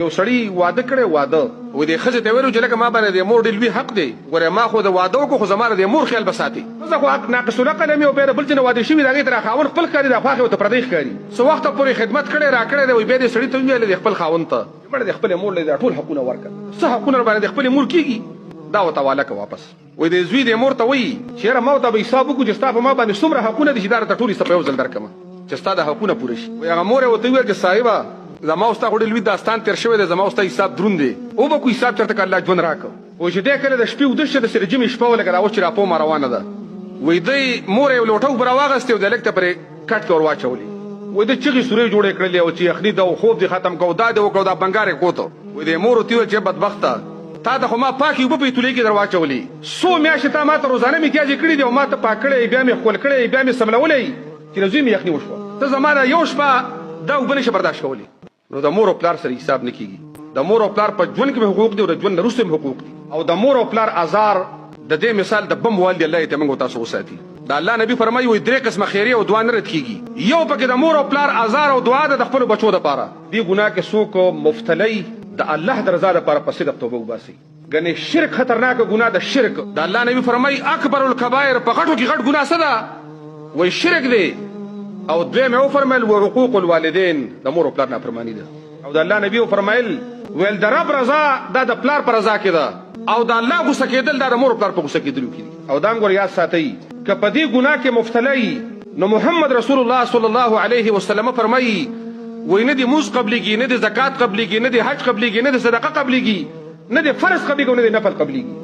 یو سړي واده کړی واده وایي دې ښځې ته ویلو چې لکه ما باندې د مور ډېر لوی حق دی، ګوره ما خو د واده وکړو خو زما د مور خیال به ساتې. ښځه خو حق ناقص العقل هم وي او بیا د بل چا نه واده شوي د هغې تر خاوند خپل ښکاري دا خواښې ورته پردۍ ښکاري. څه وخته پورې خدمت کړی راکړی دی وایي بیا دې سړي ته وویل دې خپل خاوند ته چې مړه دې خپلې مور له دا ټول حقونه ورکړه څه حقونه ورباندې د خپلې مور کېږي دا ورته حواله کړه واپس. وایي د زوی د مور ته وایي چې یاره ما او تا به حساب وکړو چې ستا په ما باندې څومره حقونه دي چې دا راته ټول حصه په یو ځل درکړم چې ستا د حقونه پوره شي. وایي هغه مور یې ورته وویل چې صاحبه زما او ستا خو ډېر لوی داستان تېر شوی دی، زما او ستا حساب دروند دی، وبه کړو حساب چېرته که الله ژوند راکړ. وایي چې دی کله د شپې وده شي داسې د جمعې شپه وه لکه دا اوس چې راپومه روانه ده، وایي دی مور یې یو لوټه اوبه راواخیستې او د هلک ته پرې کټ کې ور واچولې. وایي ده چغې سورې جوړې کړلې او چې یخني ده او خوب دې ختم کړ او دا دې وکړ او دا بنګار یې کوته. وایي دې مور ورته وویل چې بدبخته تا ته خو ما پاکې اوبه په تولۍ کې در واچولې، څو میاشتې تا ما ته روزانه میتیازې کړې دي او ما ته پاک کړی، بیا مې ښکل کړی، بیا مې څملولی چې له زوی مې یخني وشوه، ته زما دا یو شپه دا اوبه نه شې برداشت کولی. نو د مور او پلار سره حساب نه کیږي. د مور او پلار په ژوند کې هم حقوق دي او د ژوند نه وروسته هم حقوق دي. او د مور او پلار ازار د دې مثال د بم وال دی، الله یې ترې موږ او تاسو وساتي. د الله نبی فرمایي وایي درې قسمه خیرې او دعا نه رد کیږي، یو پکې د مور او پلار ازار او دعا ده د خپلو بچو دپاره. دې ګناه کې څوک مبتلئ د الله د رضا لپاره په صدق توبه وباسي، ګنې شرک خطرناکه ګناه ده. شرک د الله نبی فرمایي اکبر الکبائر، په غټو کې غټ ګناه څه ده؟ وایي شرک دی. او دویم یې وفرمایل وعقوق الوالدین، د مور او پلار نافرماني ده. او د الله نبی وفرمایل ویل د رب رضا دا د پلار په رضا کې ده او د الله غوسه کېدل دا د مور او پلار په غوسه کېدلو کې دي. او دا هم ګوره یاد ساتئ که په دې ګناه کې مبتلا یي نو محمد رسول الله صلی الله علیه وسلم فرمایي وایي نه دې مونځ قبلیږي، نه دې زکات قبلیږي، نه دې حج قبلیږي، نه دې صدقه قبلیږي، نه دې فرض قبلیږي او نه دې نفل قبلیږي.